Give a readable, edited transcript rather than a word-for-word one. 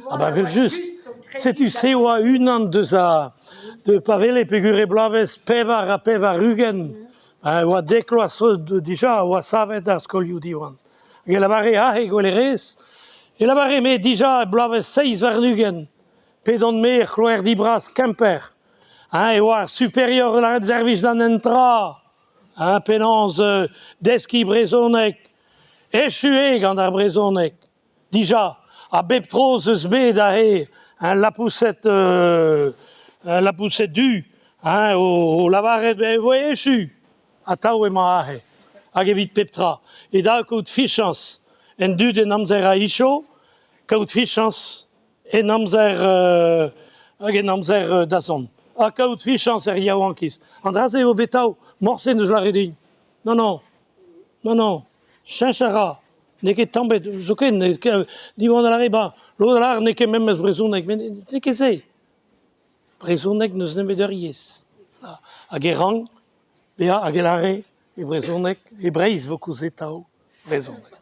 Ah ba evel-just, setu se oa unan deus a de pa wele peogwir e bloavezh 84 e oa dek vloaz zo dija e oa savet ar skolioù Diwan. Hag e lavare aze gwelerez, e lavare me dija e bloavezh 27 p'edon-me er c'hloerdi bras Kemper. Hein, e oa ar superior lâret servij d'an entra, hein, penaos deskiñ brezhoneg. Echu eo gant ar brezhoneg. Dija, ha bep tro 'z eus bet aze un lapoused un lapoused du hein, o lavaret e voe echu. Atav emañ aze. Hag evit pep tra. E da kaout fichañs en dud en amzer a icho, kaout fichañs en amzer hag en amzer da zont. Ha kaout fichañs er yaouankiz. An dra-se eo bet atav morse n'eus lâret din. Non, non, non, non, cheñch a ra. N'eo ket tamm ebet zoken Diwan a lâre ba lod a lâr n'eo ket memes brezhoneg met n'eo ket se. Brezhoneg n'eus nemet ur yezh. Hag e rank bezañ hag e lâre e brezhoneg e Breizh 'vo kaoz atav brezhoneg.